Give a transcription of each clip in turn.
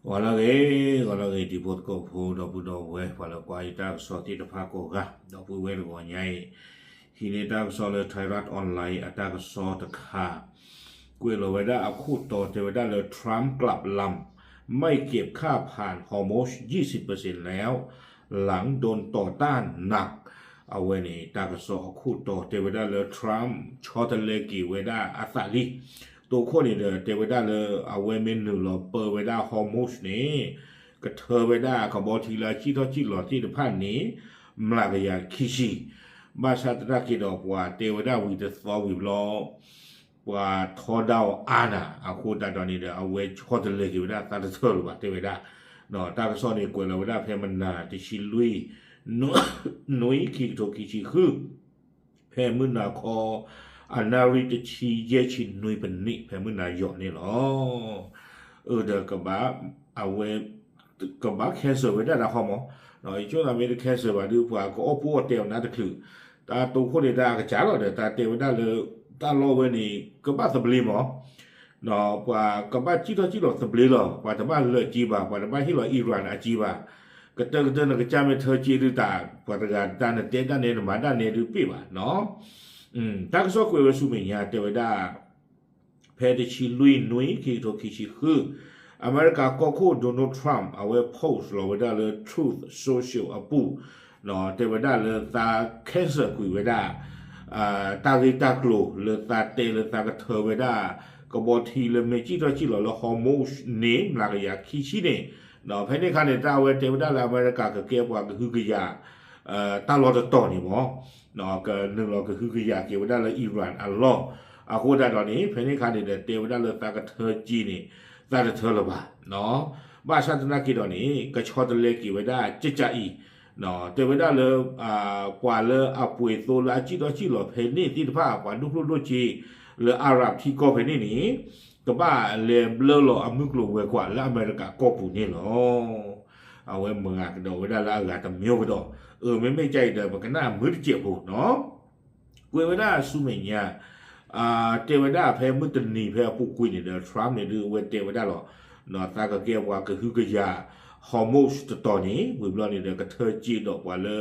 ဂီၤလၢအဂ့ၤ, ဂီၤလၢအဂ့ၤ တံၤဖိသကိးဖိ ဒီပုၢ်ဒီဝဲၢ် ပှၤလၢကွၢ်ယတၢ်ကစီၣ်သ့ၣ်တဖၣ်ကိးဂၤ, ဒီပုၢ်ဝဲၢ်တဂီၤညါအံၤ, ဟံးန့ၢ်တၢ်ကစီၣ်လၢ Thairath Online အတၢ်ကစီၣ်တခါ, ကွဲးလီၤဝဲဒၣ်အခိၣ်တီတဲဝဲဒၣ်လၢ Trump กลับลำ ไม่เก็บค่าผ่าน Hormuz ยี่สิบเปอร์เซ็นต์แล้ว หลังโดนต่อต้านหนัก အဝဲန့ၣ် တၢ်ကစီၣ်အခိၣ်တီတဲဝဲဒၣ်လၢ Trump ဆီတလဲက့ၤဝဲဒၣ်အသးလံ. တိခိၣ်န့ၣ်ဒီး တဲဝဲဒၣ်လၢ အဝဲမ့ၢ်နုာ်လီၤပၢဝဲဒၣ် Hormuz န့ၣ် ကထၢဝဲဒၣ်ကဘီထံလၢအစံၣ်ထီၣ်စံၣ်လီၤသ့ၣ်တဖၣ်န့ၣ် မျးကယၤခံဆံ, ဘၣ်ဆၣ်သနာ်က့ဒီး ပှၤတဲဝဲဒၣ်ဝံၤတသီဝံၤဘျီ ပှၤထီဒါအီၤအါနၤ အဃိသတးဒီးန့ၣ်ဒီး အဝဲဆီတလဲက့ၤဝဲဒၣ်သးတထၢလၢၤဘၣ် တဲဝဲဒၣ်. တၢ်ကစီၣ်န့ၣ် ကွဲးလီၤဝဲဒၣ်ဖဲမနၤတဆံလွံၢ် နွံ ခံကထိခံဆံဃု ဖဲမုၢ်နၤခီ အနၣ်ရံၣ်တဆံယဲၢ်ဆံနွံပနံး ဖဲမုၢ်နၤယီၤန့ၣ်လီၤ. အၢ ဒီး အဝဲ ကဘၣ် cancel ဝဲဒၣ်တၢ် Hormuz, ယဆိကမိၣ်မ့ၢ်တ cancel ဘၣ်ဒီး ပှၤကအီၣ်ပှီၢ်အီၣ်တဲအီၤနါတချုး, တၢ်တိခိၣ်န့ၣ်တၢ်အကစၢ်လီၤဒီး တၢ်တဲဝဲဒၣ်လၢ တၢ်လီၢ်ဝဲန့ၣ် ကဘၣ်သဘျ့မး ပှၤကဘၣ်စံၣ်ထီၣ်စံၣ်လီၤသဘျ့လီၤ, ပှၤတဘၣ်လၢာ်စ့ဘၣ်, ပှၤတဘၣ်ဟ့ၣ်လီၤ Iran အစ့ဘၣ်, ကတၢၢ်ကတၢၢ်နကစၢ်မ့ၢ်ထၢစ့ဒုးတၢ် ပှၤတဂၤတၢ်နတဲတၢ်နဲ နမၤတၢ်နဲဒုးပ့ၢ်ဘၣ်နီၤ. တၢ်ကစီၣ်ကွဲးဝဲဆူမဲာ်ညါတဲဝဲဒၣ် ဖဲတဆံလွံၢ်နွံ ခံကထိခံဆံဃု အမဲရကၤကီၢ်ခိၣ် Donald Trump အဝဲ post လီၤဝဲဒၣ်လၢ Truth Social အပူၤ တဲဝဲဒၣ်လၢသး cancel ကွံာ်ဝဲဒၣ် တၢ်ဂ့ၢ်တၢ်ကျိၤလၢသးတဲလၢသးကထၢဝဲဒၣ် ကဘီထံလၢမ့ၢ်စံၣ်ထီၣ်စံၣ်လီၤလၢ Hormuz န့ၣ် မျးကယၤခံဆံန့ၣ်, ဖဲန့ၣ်အခါန့ၣ် တၢ်အဝဲတဲဝဲဒၣ်လၢအမဲရကၤကကဲပှၤကဟုကယာ် တၢ်လီၢ်တတီၤန့ၣ်မး ကနုာ်လီၤကဟုကယာ်က့ၤဝဲဒၣ်လၢ Iran အလီၢ်, အဃိသတးဒီးန့ၣ် ဖဲန့ၣ်အခါန့ၣ်ဒီး တဲဝဲဒၣ်လၢသးကထၢစ့န့ၣ် သးတထၢလၢၤဘၣ်. ဘၣ်ဆၣ်သနာ်က့ဒီးန့ၣ် ကဆီတလဲက့ၤဝဲဒၣ်ကကးအံၤ တဲဝဲဒၣ်လၢ ပှၤလၢအပှ့ၤသိလၢအစံၣ်ထီၣ်စံၣ်လီၤဖဲန့ၣ်သ့ၣ်တဖၣ် ပှၤဒိၣ်ကျိၣ်ဒိၣ်စ့ လၢအၤရၣ်ထံကီၢ်ဖဲန့ၣ်န့ၣ် ကဘၣ်လဲၤဘျၢလီၤအမုၢ်ကျိၤဝဲၤကွာ်လၢအမဲရကၤကီၢ်ပူၤန့ၣ်လီၤ. အဝဲမၤကဒီးဝဲဒၣ်လၢအဂၤတမံၤကဒီး, အၢ မ့မ့ၢ်ကဲအံၤဒီး ပကနၣ်မုာ်တစဲးဖိနီၤ. ကွဲးဝဲဒၣ်ဆူမဲာ်ညါ တဲဝဲဒၣ်ဖဲမုၢ်တနံၤဖဲအပူၤကွံာ်န့ၣ်ဒီး Trump န့ၣ်ဒုးအဝဲတဲဝဲဒၣ်လီၤ, သးကကဲပှၤကဟုကယာ် Hormuz တတီၤန့ၣ် ဝံၤဘျီန့ၣ်ဒီး ကထၢစ့ဒီးပှၤလၢ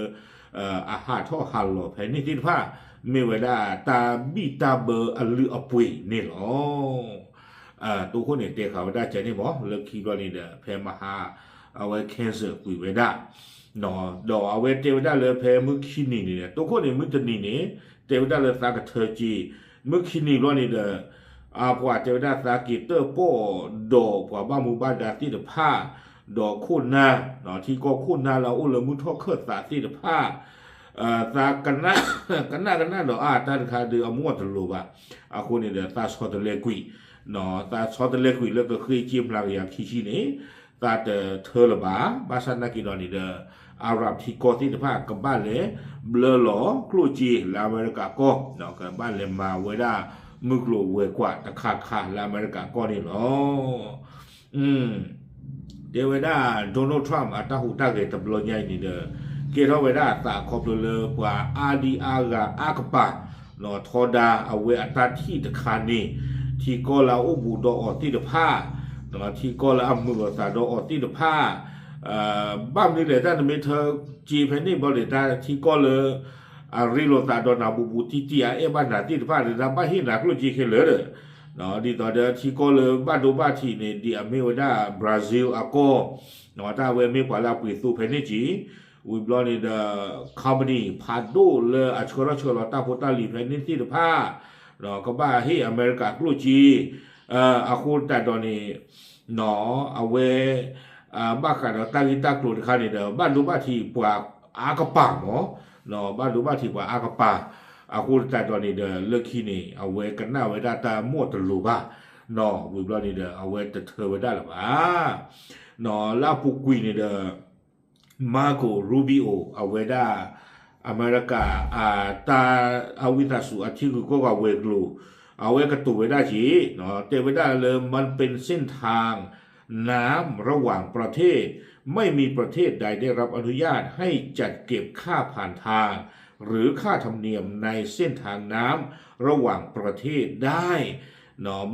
အဟးထီၣ်ဟးလီၤဖဲန့ၣ်သ့ၣ်တဖၣ် မ့ၢ်ဝဲဒၣ်တၢ်ဘံၣ်တၢ်ဘၢအလုၢ်အပှ့ၤန့ၣ်လီၤ. တိခိၣ်န့ၣ်တဲဃာ်ဝဲဒၣ်ကဲန့ၣ်မး လၢခံဘျီန့ၣ်ဒီး ဖဲမဟါ အဝဲ cancel ကွံာ်ဝဲဒၣ် ဒီးအဝဲတဲဝဲဒၣ်လၢဖဲမုၢ်ခံနံၤန့ၣ် တိခိၣ်န့ၣ် မုၢ်တနံၤန့ၣ် တဲဝဲဒၣ်လၢသးကထၢစ့, မုၢ်ခံနံၤဘျီန့ၣ်ဒီး အပှၤတဲဝဲဒၣ်သးက့ၤတၢၣ်ပီၣ်ဒီးပှၤဘၣ်မူဘၣ်ဒါသ့ၣ်တဖၣ်, ဒီးခိၣ်နၢ်, ထံကီၢ်ခိၣ်နၢ်လၢအအိၣ်လၢမုၢ်ထီၣ်ခၢၣ်သးသ့ၣ်တဖၣ် သးကနၣ်ကနၣ်ဒီး အါ တၢ်တခါဒုးအမိၢ်တလိၤဘၣ်, အဃိန့ၣ်ဒီး သးဆီတလဲကွံာ်, သးဆီတလဲကွံာ်လၢကဃ့စ့မျးကယၤခံဆံန့ၣ် သးတထၢလၢၤဘၣ်, ဘၣ်ဆၣ်သနာ်က့ဒီးန့ၣ်ဒီး အၤရၣ်ထံကီၢ်သ့ၣ်တဖၣ် ကဘၣ်လဲၤဘျၢလီၤကျိၣ်စ့လၢအမဲရကၤကီၢ်, ကဘၣ်လဲၤမၤဝဲဒၣ်မုၢ်ကျိၤဝဲၤကွာ်တခါခါလၢအမဲရကၤကီၢ်န့ၣ်လီၤ. တဲဝဲဒၣ် Donald Trump အတၢ်ဟူးတၢ်ဂဲၤတဘျီညါအံၤန့ၣ်ဒီး ကဲထီၣ်ဝဲဒၣ်အသးခီဖျိလၢပှၤအါဒံအါဂၤအါကပၤ ထီဒါအဝဲအတၢ်ထံၣ်တခါန့ၣ် ထံကီၢ်လၢအအိၣ်ဘူးဒီးအီၤသ့ၣ်တဖၣ်, ထံကီၢ်လၢအမုာ်လိာ်သးဒီးအီၤသ့ၣ်တဖၣ်, ဘၣ်မနုၤလဲၣ် တၢ်နမ့ၢ်ထၢစ့ဖဲန့ၣ်ဘျီန့ၣ် တၢ်ထံကီၢ်လၢ အရ့လိာ်သးဒီးနၤဘူးဘူးတံၢ်တံၢ် အအဲၣ်ဘၣ်နၤသ့ၣ်တဖၣ်ဒီး တၢ်ဘၣ်ဟ့ၣ်နၤကျိၣ်စ့ခဲလၢာ်ဒီး ဒ်သိးဒီးထံကီၢ်လၢဘၣ်ဒိဘၣ်ထံးန့ၣ် ဒ်အမ့ၢ်ဝဲဒၣ် Brazil အကီၢ်, တၢ်အဝဲမ့ၢ်ပှၤလၢအပှ့ၤသိဖဲန့ၣ်က့ၤ, ဝံၤဘျီန့ၣ်ဒီး company ဖးဒိၣ်လၢအဆှၢထီၣ်ဆှၢလီၤတၢ်ဖိတၢ်လံၤဖဲန့ၣ်သ့ၣ်တဖၣ် ကဘၣ်ဟ့ၣ်အမဲရကၤကျိၣ်စ့, အဃိသတးဒီးန့ၣ် အဝဲ ဘၣ်ဃးဒီးတၢ်ဂ့ၢ်တၢ်ကျိၤတခါန့ၣ်ဒီး ဘၣ်ဒိဘၣ်ထံးပှၤအါကပၤမး, ဘၣ်ဒိဘၣ်ထံးပှၤအါကပၤ, အဃိသတးဒီးန့ၣ်ဒီး လၢခံန့ၣ် အဝဲကနၣ်ဝဲဒၣ်တၢ်မိၢ်တလိၤဘၣ်, ဝံၤဘျီန့ၣ်ဒီး အဝဲတထၢဝဲဒၣ်လၢၤဘၣ်. လၢအပူၤကွံာ်န့ၣ်ဒီး Marco Rubio အဝဲဒၣ် အမဲရကၤ တၢ်အဝံသးစူၤအထံဂုၤကီၢ်ဂၤဝဲၤကျိၤ, အဝဲကတိၤဝဲဒၣ်က့ၤ တဲဝဲဒၣ်လၢ มันเป็นเส้นทางน้ำระหว่างประเทศ ไม่มีประเทศใดได้รับอนุญาตให้จัดเก็บค่าผ่านทางหรือค่าธรรมเนียมในเส้นทางน้ำระหว่างประเทศได้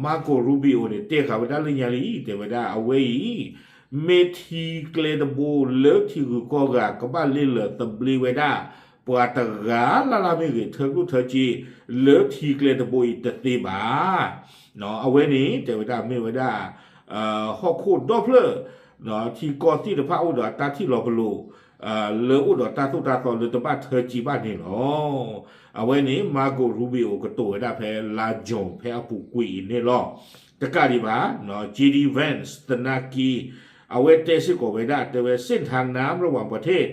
Marco Rubio န့ၣ် တဲဃာ်ဝဲဒၣ်လၢညါလံ တဲဝဲဒၣ်အဝဲအံၤ မ့ၢ်ထံကျဲတဘိလၢထံဂုၤကီၢ်ဂၤ ကဘၣ်လ့လၢသဘျ့ဝဲဒၣ် ပှၤတဂၤလၢ်လၢ်မ့ၢ်ဂ့ၤ ထၢကျိၣ်ထၢစ့ လၢထံကျဲတဘိအံၤတသ့ဘၣ်. အဝဲန့ၣ် တဲဝဲဒၣ်မ့ၢ်ဝဲဒၣ် ဟီၣ်ခိၣ်ဒီဖျၢၣ် ထံကီၢ်သ့ၣ်တဖၣ်အိၣ်ဒီးတၢ်ထံၣ်လီၤပလိာ် လၢအိၣ်ဒီးတၢ်သိၣ်တၢ်သီလၢတဘၣ်ထၢစ့ဘၣ်န့ၣ်လီၤ. အဝဲန့ၣ် Marco Rubio ကတိၤဝဲဒၣ်ဖဲလါ June ဖဲအပူၤကွံာ်အံၤန့ၣ်လီၤ. တကးဒံးဘၣ် J D Vance သနာ်က့ အဝဲတဲစ့ၢ်ကီးဝဲဒၣ် တဲဝဲ เส้นทางน้ำระหว่างประเทศ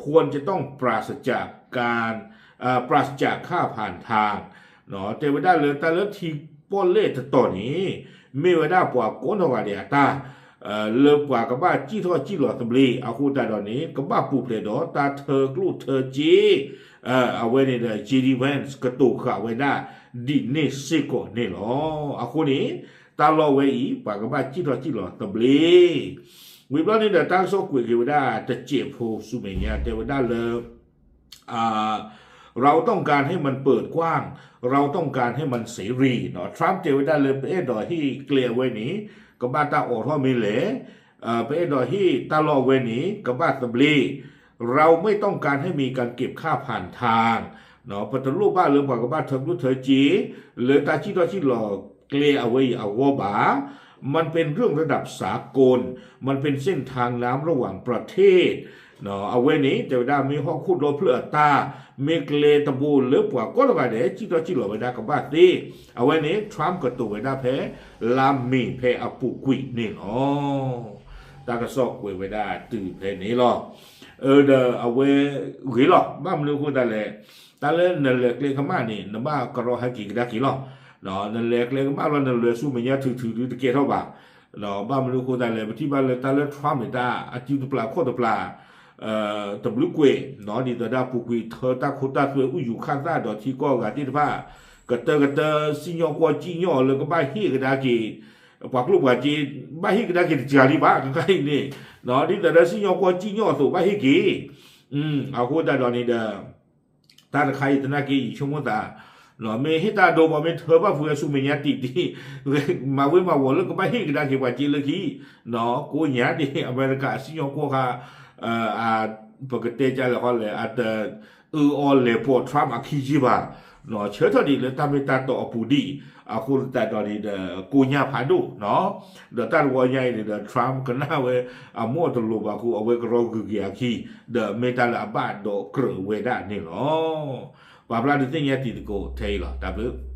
ควรจะต้องปราศจากการ เอ่อ ปราศจากค่าผ่านทาง တဲဝဲဒၣ်လၢတၢ်လၢထံပီၣ်လဲၣ်တတီၤန့ၣ် မ့ၢ်ဝဲဒၣ်ပှၤကိးနီၢ်ဂၤဒဲးအတၢ် လၢပှၤကဘၣ်စံၣ်ထီၣ်စံၣ်လီၤသဘျ့ အဃိသတးဒီးန့ၣ် ကဘၣ်ပူၤဖျဲးဒီးတၢ်ထၢကျိၣ်ထၢစ့ အဝဲန့ၣ်ဒီး J D Vance ကတိၤဃာ်ဝဲဒၣ်ဒ်န့ၣ်စ့ၢ်ကီးန့ၣ်လီၤ. အဃိန့ၣ် တၢ်လီၢ်ဝဲအံၤ ပှၤကဘၣ်စံၣ်ထီၣ်စံၣ်လီၤသဘျ့ ဝံၤဘျီန့ၣ်ဒီး တၢ်ကစီၣ်ကွဲးက့ၤဝဲဒၣ်တစဲးဖိဆူမဲာ်ညါ တဲဝဲဒၣ်လၢ เราต้องการให้มันเปิดกว้าง เราต้องการให้มันเสรี Trump တဲဝဲဒၣ်လၢပအဲၣ်ဒိးဟ့ၣ်ကျဲအဝဲန့ၣ် ကဘၣ်တၢ်အိးထီၣ်မ့ၢ်လဲၣ်, ပအဲၣ်ဒိးဟ့ၣ်တၢ်လီၢ်အဝဲန့ၣ် ကဘၣ်သဘျ့, เราไม่ต้องการให้มีการเก็บค่าผ่านทาง ပတလိၣ်ဘၣ်လၢပှၤကဘၣ်ထၢကျိၣ်ထၢစ့ လၢတၢ်စံၣ်ထီၣ်စံၣ်လီၤကျဲအဝဲအံၤအဂီၢ်ဘၣ်. มันเป็นเรื่องระดับสากล มันเป็นเส้นทางน้ำระหว่างประเทศ အဝဲန့ၣ် တဲဝဲဒၣ်မ့ၢ်ဟီၣ်ခိၣ်ဒီဖျၢၣ်အတၢ် မ့ၢ်ကျဲတဘိလၢပှၤကိးနီၢ်ဂၤဒဲး စံၣ်ထီၣ်စံၣ်လီၤဝဲဒၣ်ကဘၣ်သ့, အဝဲန့ၣ် Trump ကတိၤဝဲဒၣ်ဖဲ လါမ့ၤဖဲအပူၤကွံာ်န့ၣ်လီၤ. တၢ်ကစီၣ်ကွဲးဝဲဒၣ်တုၤဖဲန့ၣ်လီၤ. အၢ ဒီးအဝဲဂ့ၤလီၤ. ဘၣ်မနုၤအဃိသတးလဲၣ်, တၢ်လၢနလဲၤကျဲကမၣ်န့ၣ် နဘၣ်ကရီဟဲက့ၤကဒါက့ၤလီၤ. နလဲၤကျဲကမၣ်လီၤ နလဲၤဆူမဲာ်ညါထုးထုးဒုတကဲထီၣ်ဘၣ်. ဘၣ်မနုၤအဃိသတးလဲၣ် ပထံၣ်ဘၣ်လၢတၢ်လၢ Trump န့ၣ် တၢ်အစုတပျၢၤခီၣ်တပျၢၤ တဘျုးကွဲး ဒ်သိးဒၣ်ပူၤကွံာ်ထၢတၢ်ခိတၢ်သွဲအုၣ်ယူၤခၣ်သၣ်ဒီးထံကီၢ်အဂၤသ့ၣ်တဖၣ် ကတၢၢ်ကတၢၢ် စံၣ်ညီၣ်ကွီၢ်စံၣ်ညီၣ်လၢကဘၣ်ဟ့ၣ်ကဒါက့ၤ ပှၤကျိၣ်ပှၤစ့ ဘၣ်ဟ့ၣ်ကဒါက့ၤတစှၤလံဘၣ် ခဲခါအံၤန့ၣ်, ဒ်သိးဒီးစံၣ်ညီၣ်ကွီၢ်စံၣ်ညီၣ်အသိးဘၣ်ဟ့ၣ်က့ၤ, အဃိသတးဒီးန့ၣ်ဒီး တၢ်တခါအံၤသနာ်က့ ယဆိကမိၣ်သး မ့ၢ်ဟ့ၣ်တၢ်ဒိဘၣ် မ့ၢ်ထၢဘၣ်ဖုအဆူမဲာ်ညါတံၢ်တံၢ် မၤဝ့မၤဝီၤလၢကဘၣ်ဟ့ၣ်ကဒါက့ၤပှၤစ့လၢခံ, ကိးညါဒ်အမဲရကၤအစံၣ်ညီၣ်ကွီၢ်ခါ ပကတဲကလဲာ်ဃီလဲၣ် အတအၢအီၤလဲၤပိာ် Trump အခံယ့ၢ်ဘၣ်, ဆၢထၢၣ်ဒံးလၢတၢ်မ့ၢ်တၢ်တီအပူၤဒံး, အဃိသတးဒီးန့ၣ်ဒီး ကိးညါဖးဒိၣ်, ဒီးတၢ်တဝီညါအံၤန့ၣ်ဒီး Trump ကနၣ်ဝဲ အမိၢ်တလိၤဘၣ်အဃိ အဝဲကရီဂုာ်က့ၤအခံ, ဒီးမ့ၢ်တၢ်လၢအဘၣ်ဒီးကြၢးဝဲဒၣ်န့ၣ်လီၤ. ပာ်ဖျါဒုးသ့ၣ်ညါတံၤသကိးထဲအံၤလီၤ. တၢ်ဘျုး